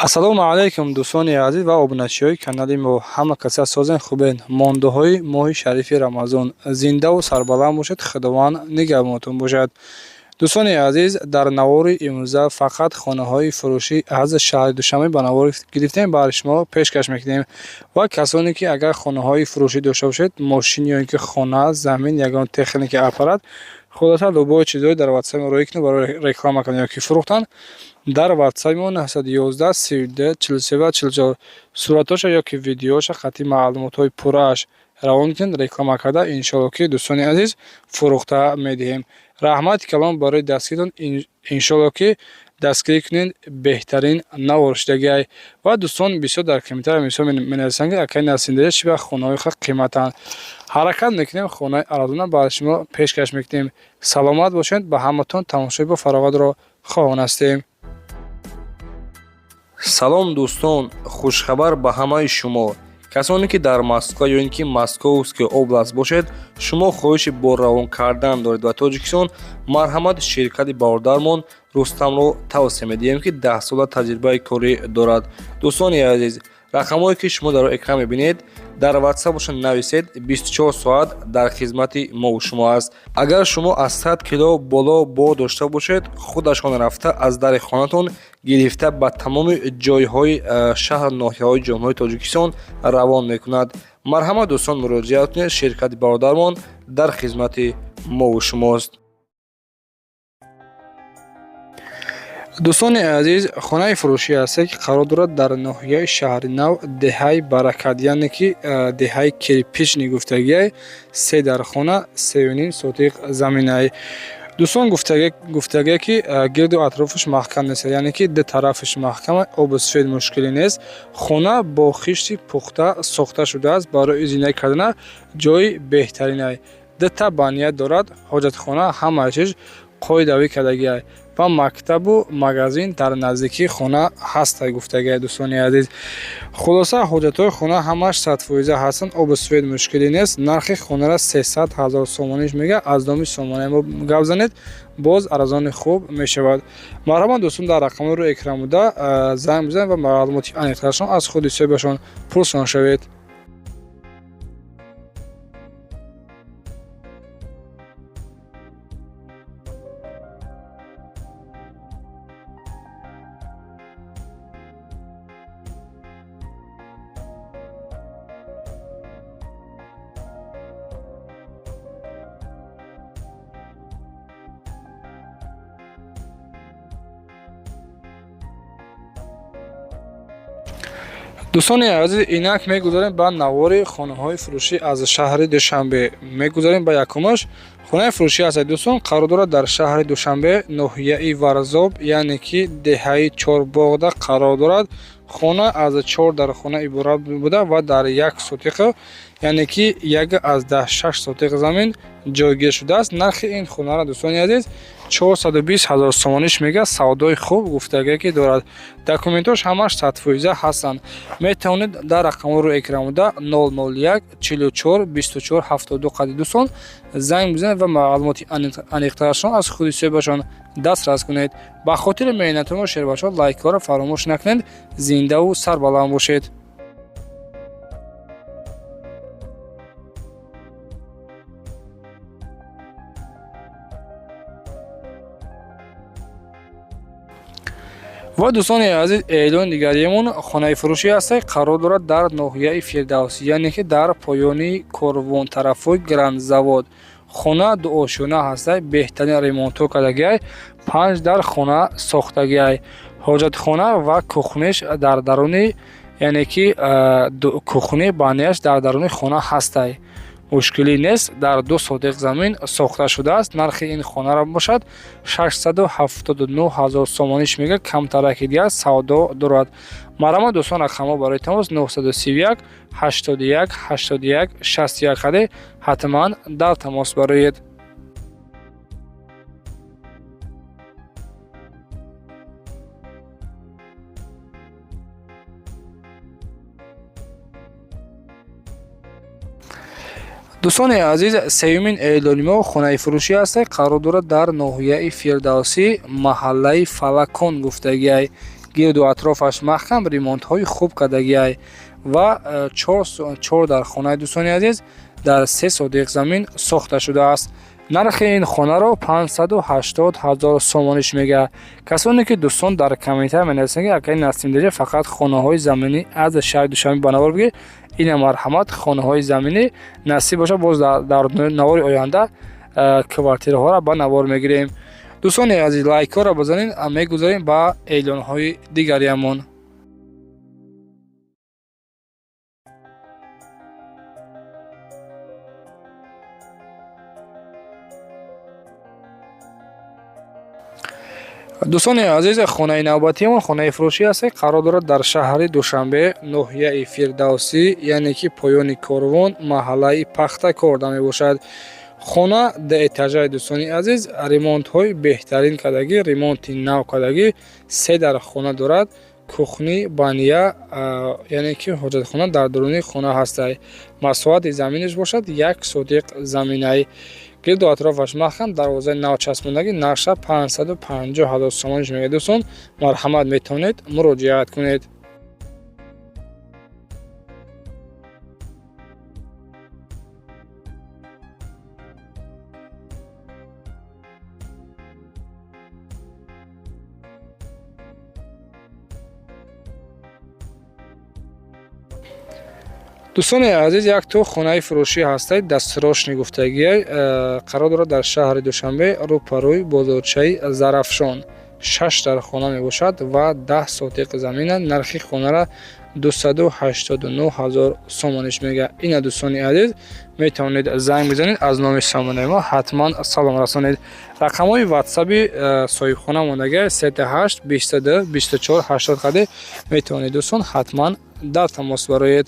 Ассалому алайкум, дӯстони азиз ва обуначиҳои канали мо. Ҳама каса созен, хубен? Мондаҳои моҳи шарифи Рамазон зиндаву сарбаланд бошед, Худованд нигаҳбонатон бошад. Дӯстони азиз, дар навори имрӯза фақат хонаҳои фурӯшӣ аз шаҳри Душанбе ба навор гирифтем, барои шумо пешкаш мекунем. Ва касоне ки агар хонаҳои фурӯшӣ дошта бошед, мошин ё ин ки хона, замин, ягон техника, аппарат, хулоса, любой чизҳое дар ватсап роӣ кунед барои реклама кардан ё ки фурӯхтан, дар ватсапи мо 911 32 43 44 суратҳоша ё ки видеоша қатъи маълумотҳои пуррааш равон кунед, реклама карда, иншоалло ки, дӯстони азиз, фурӯхта медиҳем. Раҳмати калон барои дастгиритон. Иншоалло ки дастгирӣ кунед, беҳтарин навор шудагиай. Ва дӯстон бисёр дар комментария мисол менависанд, ки акай Насиндея, чӣ вақт хонаҳои ха қиматанд? Ҳаракат мекунем, хонаи арзона барои шумо пешкаш мекунем. Саломат бошед, ба ҳаматон тамошои бо фароғатро хоҳон ҳастем. Салом, дӯстон! Хушхабар ба ҳамаи шумо, касоне ки дар Москва ё ин ки Московская область бошед, шумо хоҳиши бор равон кардан доред ба Тоҷикистон, марҳамат, ширкати бародармон Рустамро тавсия медиҳем, ки 10-сола таҷрибаи корӣ дорад. Дӯстони азиз, рақамҳое ки шумо дар экран мебинед, дар ватсапашон нависед, 24 соат дар хизмати мову шумо аст. Агар шумо аз 100 кило боло бор дошта бошед, худашон рафта аз дари хонатон гирифта, ба тамоми ҷойҳои шаҳр, ноҳияҳои Ҷумҳурии Тоҷикистон равон мекунад. Марҳамат, дӯстон, муроҷиат кунед, ширкати бародармон дар хизмати мову шумост. Дӯстони азиз, хонаи фурӯшӣ ҳасте, ки қарор дорад дар ноҳияи Шаҳри Нав, деҳаи Баракат, яъне ки деҳаи Кирпичный гуфтагиай, се дар хона, 3,5 сотиқ заминай. Дӯстон, гуфтагие ки гирду атрофаш маҳкам нест, яъне ки ду тарафаш маҳкама, обу свет мушкилӣ нест. Хона бо хишти пухта сохта шудааст, барои зиндагӣ кардана ҷои беҳтаринай. Дута баня дорад, ҳоҷатхона, ҳамаи чиз қоидавӣ кардагиай ва мактабу магазин дар наздикии хона ҳастай, гуфтагиай. Дӯстони азиз, хулоса, ҳоҷатҳои хона ҳамаш 100% ҳастанд, обу свет мушкилӣ нест. Нархи хонара 300 000 сомониш мега, аз номи сомонаи мо гап занед, боз арзони хуб мешавад. Марҳамат, дӯстон, дар рақамҳои рӯи экран буда занг бизанед ва маълумоти аниқтарашон аз худи соҳибашон пурсон шавед. Дӯстони азиз, инак мегузарем ба навори хонаҳои фурӯшӣ аз шаҳри Душанбе. Мегузарем ба якумаш. Хонаи фурӯшӣ ҳастад, дӯстон, қарор дорад дар шаҳри Душанбе, ноҳияи Варзоб, яъне ки деҳаи Чорбоғда қарор дорад. Хона аз чор дар хона иборат буда ва дар як сотиқ, яъне ки 1,6 сотиқ замин ҷойгир шудааст. Нархи ин хонаро, дӯстони азиз, 420 000 сомониш мега, савдои хуб гуфтагие ки дорад. Документош ҳамаш 100% ҳастанд. Метавонед дар рақамҳои рӯи экран буда 001 44 24 72 қади, дӯстон, занг бизанед ва маълумоти аниқтарашон аз худи соҳибашон дастрас кунед. Ба хотири меҳнатҳои шербачаҳо лайкҳоро фаромӯш накунед. Зиндаву сарбаланд бошед. Ва, дӯстони азиз, эълони дигариамон хонаи фурӯшӣ ҳастад, қарор дорад дар ноҳияи Фирдавс, яъне ки дар поёни корвон, тарафҳои Грандзавод. Хона дуошёна ҳастад, беҳтарин ремонтҳо кардагиай, панҷ дар хона сохтагиай. Ҳоҷатхона ва кухниш дар даруни, яъне ки кухни, баняш дар даруни хона ҳастай, мушкилӣ нест. Дар 2 сотиқ замин сохта шудааст. Нархи ин хонаро бошад 679 000 сомониш мега, камтараки дигар савдо дорад. Марҳамат, дӯстон, рақамҳо барои тамос 931 81 81 61 қаде, ҳатман дар тамос бароед. Дӯстони азиз, сеюмин эълони мо хонаи фурӯшӣ ҳастад, қарор дорад дар ноҳияи Фирдавсӣ, маҳаллаи Фалакон гуфтагиай. Гирду атрофаш маҳкам, ремонтҳои хуб кардагиай ва чор дар хонаи, дӯстони азиз, дар 3 сотих замин сохта шудааст. Нархи ин хонаро 580 ҳазор сомониш мега. Касоне ки, дӯстон, дар комментар менависанд, ки акаи Насимдеҷа, фақат хонаҳои заминӣ аз шаҳри Душанбе ба навор бигир, ина марҳамат, хонаҳои заминӣ. Насиб бошад, боз дар навори оянда квартираҳоро ба навор мегирем. Дӯстони азиз, лайкҳоро бизанед. Мегузарем ба эълонҳои дигариамон. Дӯстони азиз, хонаи навбатиамон хонаи фурӯшӣ аст, қарор дорад дар шаҳри Душанбе, ноҳияи Фирдавсӣ, яъне ки поёни корвон, маҳаллаи Пахтакорда мебошад. Хона ду этажаи, дӯстони азиз, ремонтҳои беҳтарин кардагӣ, ремонти нав кардагӣ, се дар хона дорад, кухня, баня, яъне ки ҳоҷатхона дар дуруни хона ҳастай. Масоҳати заминаш бошад 1 сотих заминай. Гирду атрофаш маҳкам, дарвозаи нав часпондагӣ. Нархша 550 ҳазор сомониш мега. Дӯстон, марҳамат, метавонед муроҷиат кунед. Дӯстони азиз, як то хонаи фурӯшӣ ҳастад, дастрочный гуфтагиай, қарор дорад дар шаҳри Душанбе, рӯпарӯи бозорчаи Зарафшон. Шаш дар хона мебошад ва 10 сотих замина. Нархи хонара 289 ҳазор сомониш мега. Ина, дӯстони азиз, метавонед занг бизанед, аз номи сомонаи мо ҳатман салом расонед. Рақамҳои ватсаби соҳибхона мондагиа 38 22 24 80 қаде метавонед, дӯстон, ҳатман дар тамос бароед.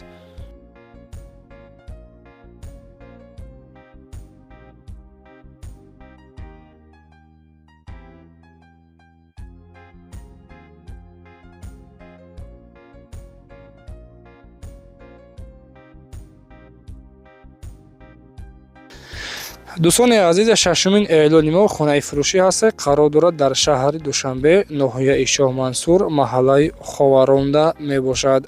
Дӯстони азиз, шашумин эълони мо хонаи фурӯшӣ ҳаст, қарор дорад дар шаҳри Душанбе, ноҳияи Шоҳмансур, маҳаллаи Ховаронда мебошад.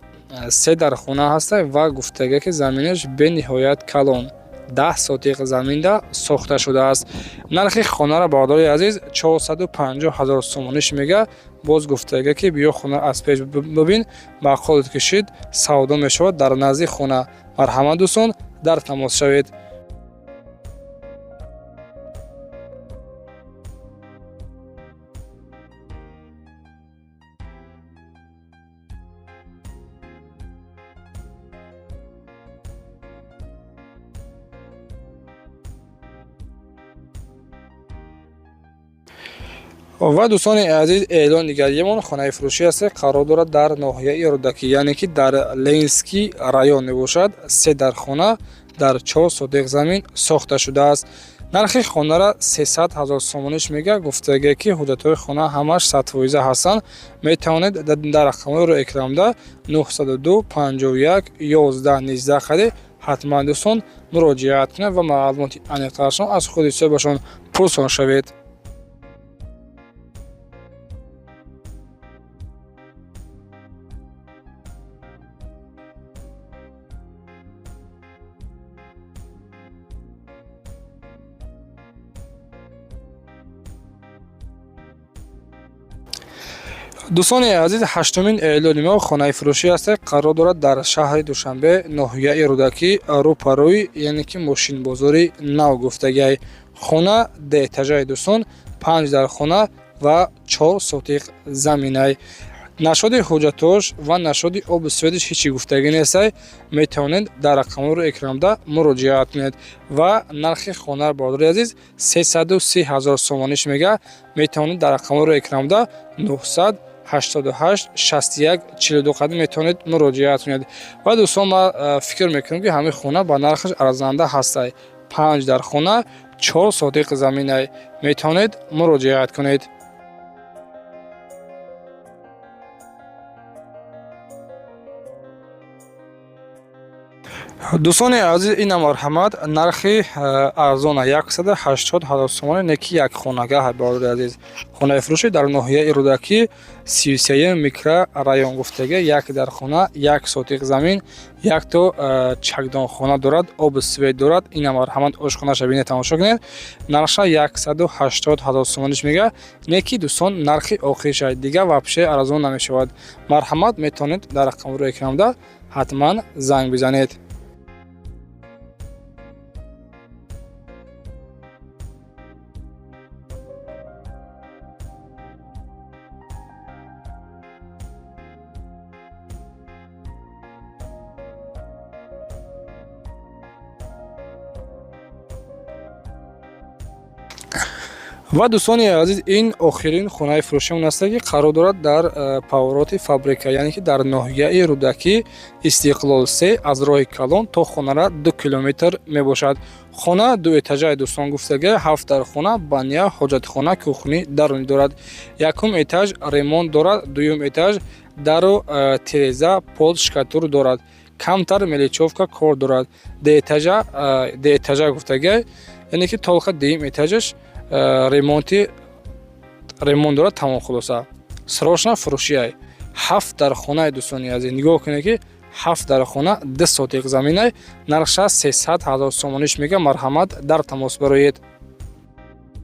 Се дар хона ҳаста ва гуфтага, ки заминаш бениҳоят калон, 10 сотих заминда сохта шудааст. Нархи хонаро, бародари азиз, 450 ҳазор сомониш мега. Боз гуфтага, ки биё, хона аз пеш бибин, маъқулат кишид, савдо мешавад дар назди хона. Марҳамат, дӯстон, дар тамос шавед. Ва, дӯстони азиз, эълон дигариамон хонаи фурӯшӣ аст, қарор дорад дар ноҳияи Рӯдакӣ, яъне ки дар Ленинский район мебошад. Се дар хона дар 4 сотих замин сохта шудааст. Нархи хонара 300 ҳазор сомониш мега. Гуфтагие, ки ҳуҷҷатҳои хона ҳамаш 100% ҳастанд. Метавонед дар рақамҳои рӯи экранда 902 51 11 19 хари ҳатман, дӯстон, муроҷиат кунед ва маълумоти аниқтарашон аз худи соҳибашон пурсон шавед. Дӯстони азиз, ҳаштумин эълони мо хонаи фурӯшӣ аст, қарор дорад дар шаҳри Душанбе, ноҳияи Рӯдакӣ, рӯпарӯи, яъне ки мошинбозори нав гуфтагиай. Хона ду этажаи, дӯстон, панҷ дар хона ва 4 сотих заминай. Нашоди ҳуҷҷатош ва нашоди обу светиш ҳечи гуфтагӣ нестай. Метавонед дар рақамҳои рӯи экранда муроҷиат кунед. Ва нархи хона, бародари азиз, 330 ҳазор сомониш мега. Метавонед дар рақамҳои рӯи экранда 988 61 42 қадим метавонед муроҷиат кунед. Ва, дӯстон, ман фикр мекунам, ки ҳамин хона ба нархаш арзанда ҳастай. Панҷ дар хона, 4 сотих заминай. Метавонед муроҷиат кунед. Дӯстони азиз, ина марҳамат, нархи арзона 180 ҳазор сомонӣ, не ки як хонагаҳ. Бародари азиз, хонаи фурӯшӣ дар ноҳияи Рӯдакӣ, 33-юм микрорайон гуфтага, як дар хона, 1 сотих замин, якто чакдонхона дорад, обу свет дорад. Ина марҳамат, ошхонаша бинед, тамошо кунед. Нархша 180 ҳазор сомониш мега, не ки, дӯстон, нархи охириша, дига вообще арзон намешавад. Марҳамат, метавонед дар рақамҳои экранда ҳатман занг бизанед. Ва, дӯстони азиз, ин охирин хонаи фурӯшиамон аст, ки қарор дорад дар повороти фабрика, яъне ки дар ноҳияи Рӯдакӣ, Истиқлол 3, аз роҳи калон то хонара 2 километр мебошад. Хона дуэтажаи, дӯстон, гуфтага, ҳафт дар хона, баня, ҳоҷатхона, кухни дарунӣ дорад. Якум этаж ремонт дорад, дуюм этаж дару тиреза, пол штукатур дорад, камтар мелочёвка кор дорад. Дуэтажа гуфтага, яъне ки только дуюм этажаш ремонт дорад, тамом. Хулоса, срочно фурӯшиай. Ҳафт дар хонаи, дӯстони азиз, нигоҳ кунед, ки ҳафт дар хона, 2 сотих заминай, нархша 300 ҳазор сомониш мега. Марҳамат, дар тамос бароед.